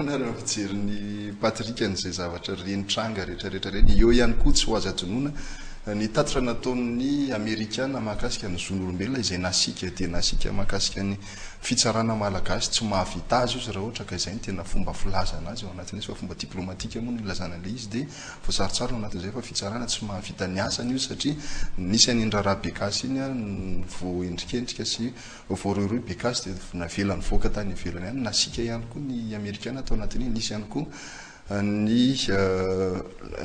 Ahoana raha fijerin'i Patrick an'izay zavatra ireny tranga rehetrarehetra ireny? Eo ihany koa tsy ho azo adinoina ny tatitra nataon'ny Amerikana mahakasika ny zon'olombelona izay nasiaka dia nasiaka mahakasika ny fitsarana malagasy. Tsy mahavita azy io raha ohatra ka izay no tena fomba filazana azy ao anatin'izy fa fomba diplomatika moa no ilazana an'ilay izy dia voasarintsarina ao anatin'izay fa fitsarana tsy mahavita ny asany io satria nisy an'iny raharaha Bekasy iny voaendrikendrika sy Voarohirohy Bekasy dia navela nivoaka tany ivelany any, nasiaka ihany koa ny Amerikana tao anatin'iny, nisy ihany koa ny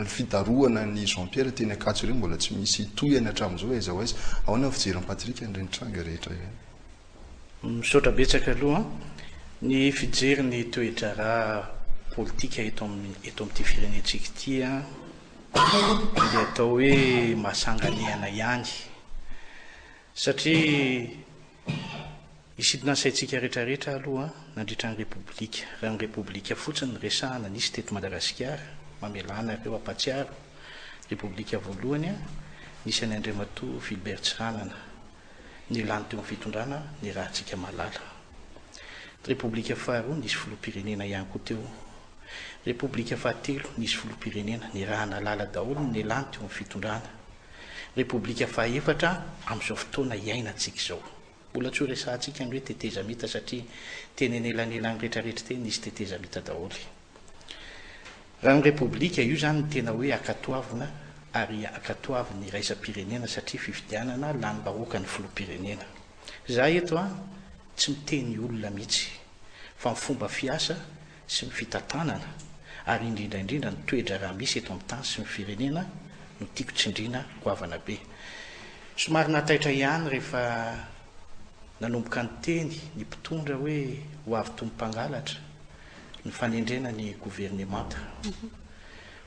fidarohana an'i Jean Pierre teny Ankatso ireny mbola tsy misy tohiny hatramin'izao aiza ho aiza. Ahoana ny fijerin'i Patrick an'ireny tranga rehetra ireny? Misaotra betsaka aloha an. Ny fijery ny toe-draharaha politika eto eto amin'ity firenentsika ity an, dia atao hoe mahasanganehana ihany. Satria hisintona ny saintsika rehetrarehetra aloha nandritra ny Repoblika. Raha ny Repoblika fotsiny no resahana nisy teto Madagasikara, mamelà anareo hampatsiaro, Repoblika voalohany nisy an'i Andriamatoa Philbert Tsiranana, nialany teo amin'ny fitondrana niarahantsika mahalala. Repoblika faharoa nisy filoham-pirenena ihany koa teo. Repoblika fahatelo nisy filoham-pirenena, niaraha-nahalala daholo ny nialany teo amin'ny fitondrana. Repoblika fahaefatra amin'izao fotoana iainantsika izao. Mbola tsy ho resahantsika ny hoe tetezamita satria teny anelanelan'ny rehetrarehetra teny nisy tetezamita daholo. Raha ny Repoblika, io izany no tena hoe ankatoavina ary ankatoavin'ny iraisam-pirenena satria fifidianana lanim-bahoaka ny filoham-pirenena. Za eto an, tsy miteny olona mihitsy fa ny fomba fiasa sy ny fitantanana ary indrindra indrindra ny toe-draharaha misy eto amin'ny tany sy ny firenena no tiako tsindriana goavana be. Somary nahataitra ihany rehefa nanomboka niteny ny mpitondra hoe ho avy toy ny mpangalatra ny fanendrena ny governemanta.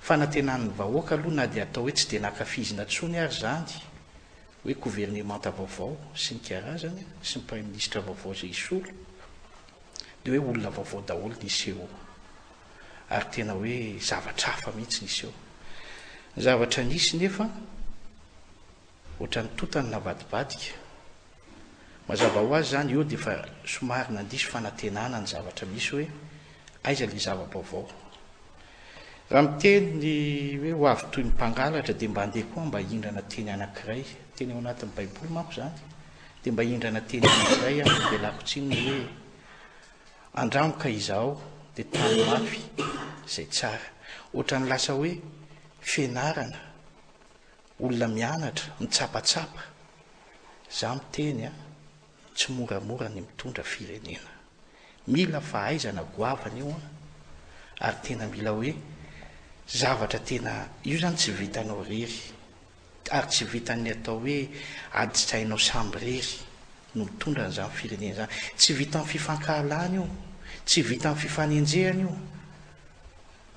Fanantenan'ny vahoaka aloha na dia atao hoe tsy dia nankafizina intsony ary izany hoe governemanta vaovao sy ny karazany sy ny praiminisitra vaovao izay hisolo dia hoe olona vaovao daholo niseho ary tena hoe zavatra hafa mihitsy niseho. Ny zavatra nisy nefa ohatran'ny totany navadibadika. Mazava ho azy izany eo dia efa somary nandiso fanantenana ny zavatra misy hoe aiza ilay zava-baovao. Raha miteny ny hoe ho avy toy ny mpangalatra dia mba andeha koa mba hindrana teny anankiray, teny ao anatin'ny baiboly manko izany. Dia mba hindrana teny anankiray aho dia lako tsiny ny hoe andramo ka izaho dia tany mafy izay tsara. Ohatran'ny lasa hoe fianarana, olona mianatra, mitsapatsapa. Za miteny a, tsy moramora ny mitondra firenena. Mila fahaizana goavana io an, ary tena mila hoe zavatra tena, io zany tsy vitanao irery. Ary tsy vitan'ny atao hoe adin-tsainao samirery no mitondra an'izany firenena izany. Tsy vitan'ny fifankahalana io, tsy vitan'ny fifanenjehana io,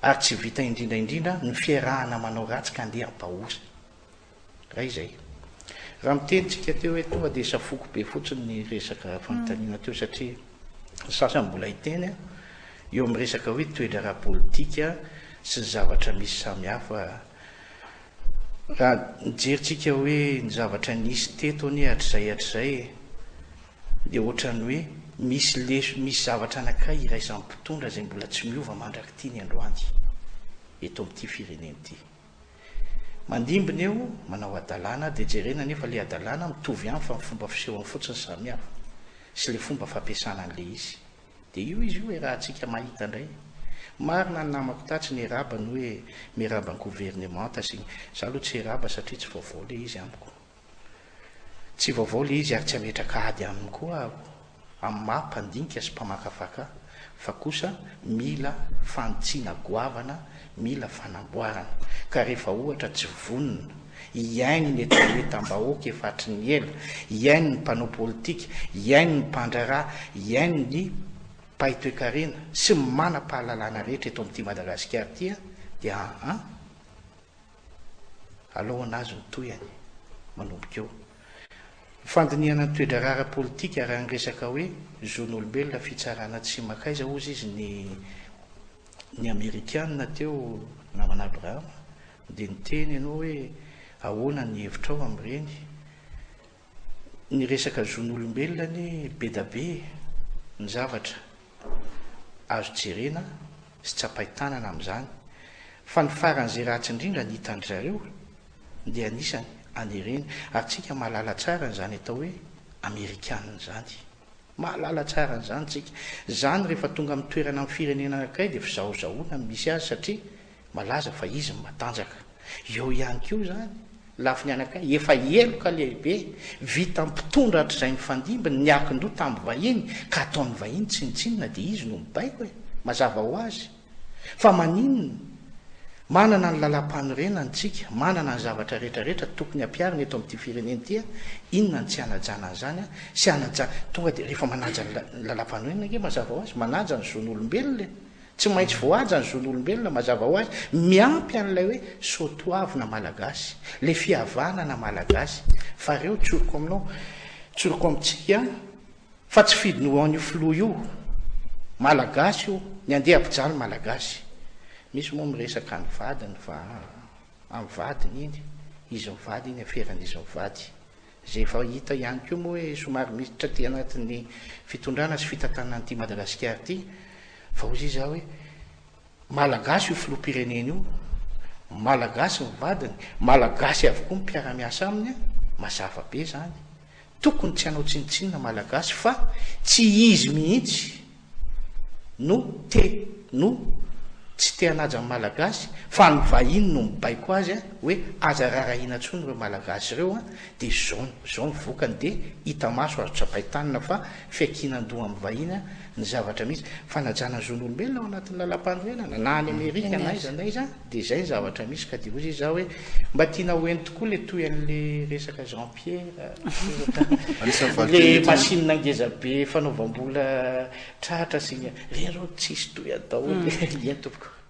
ary tsy vita indrindra indrindra ny fiarahana manao ratsy ka andeha hampahory. Raha izay. Raha miteny tsika teo hoe tonga dia safoko be fotsiny ny resaka fanontaniana teo satria ny sasany mbola hiteny eo amin'ny resaka hoe toe-draharaha politika sy ny zavatra misy samihafa. Raha nijery tsika hoe ny zavatra nisy teto anie hatrizay hatrizay e, dia ohatran'ny hoe misy leso, misy zavatra anankiray iraisan'ny mpitondra izay mbola tsy miova mandrak'ity ny androany eto amin'ity firenena ity. Mandimbina eo, manao hadalana, dia jerena anefa ilay hadalana mitovy ihany fa ny fomba fisehony fotsiny samihafa sy ilay fomba fampiasana an'ilay izy. Dia io izy io e raha tsika mahita indray. Marina ny namako tatsy nieraba ny hoe miarahaba ny governemanta sy ny. Za aloha tsy hieraba satria tsy vaovao le izy amiko. Tsy vaovao le izy ary tsy hametraka ady aminy koa aho amin'ny maha mpandinika sy mpamakafaka ahy fa kosa mila fanitsiana goavana, mila fanamboarana. Ka rehefa ohatra tsy vonona Hihaino ny hetahetam-bahoaka efa hatry ny ela, hihaino ny mpanao politika, hihaino ny mpandraharaha, hihaino ny mpahay toekarena sy ny manam-pahalalana rehetra eto amin'ity Madagasikara ity dia aa alao anazy ny tohiny manomboka eo. Ny fandinihana ny toe-draharaha ara-politika raha ny resaka hoe zon'olombelona, fitsarana tsy makaiza hozy izy ny ny amerikana teo namana Abraham Dia niteny ianao hoe ahoana ny hevitrao amin'ireny? Ny resaka zon'olombelona anie be da be ny zavatra azo jerena. sy tsapain-tanana amin'izany. Fa ny faran'izay ratsy indrindra ny hitan-dry zareo dia anisany an'ireny ary tsika mahalala tsara an'izany atao hoe amerikanina izany. Mahalala tsara an'izany tsika. Izany rehefa tonga amin'ny toerana amin'ny firenena anankiray dia fizahozahoana no misy azy satria malaza fa izy no matanjaka. Eo ihany koa izany lafiny anankiray efa heloka lehibe vita mpitondra hatrizay mifandimby ny niankin-doha tamin'ny vahiny ka ataon'ny vahiny tsinontsinona dia izy no mibaiko e! Mazava ho azy. Fa maninona? Manana ny lalam-panorenana tsika, manana ny zavatra rehetra rehetra tokony ampiharina eto amin'ity firenena ity, inona no tsy hanajana an'izany sy hanaja, tonga dia rehefa manaja ny lalam-panorenana ange mazava ho azy, manaja ny zon'olombelona e! Tsy maintsy voahaja ny zon'olombelona mazava ho azy, miampy an'ilay hoe soatoavina malagasy, ilay fihavanana malagasy, fa reo tsoriko aminao, tsoriko amintsika, Fa tsy fidiny ho an'io filoha io. Malagasy io, ny andeha hampijaly Malagasy. Misy moa miresaka ny vadiny fa amin'ny vadiny iny, izy mivady iny aferan'izy mivady. Izay efa hita ihany koa moa hoe somary miditra aty anatin'ny fitondrana sy fitantanana an'ity Madagasikara ity fa hozy izy aho hoe Malagasy io filoham-pirenena io, Malagasy ny vadiny, Malagasy avokoa ny mpiara-miasa aminy, mazava be izany. Tokony tsy hanao tsinontsinona Malagasy fa tsy izy mihitsy no te no tsy te hanaja ny Malagasy fa ny vahiny no mibaiko azy hoe aza rarahina intsony ireo Malagasy ireo dia izao izao ny vokany dia hita maso azo tsapain-tanana fa fiankinan-doha amin'ny vahiny ny zavatra misy. Fanajana ny zon'olombelona ao anatin'ny lalampanorenana na any Amerika na aiza na aiza dia izay ny zavatra misy ka dia hoy izy za hoe mba tiana ho heno tokoa le toy an'le resaka Jean Pierre le machine ngeza be fanaovam-bola tratra sy ny ireny zao tsisy toy daholo. Eny tompoko.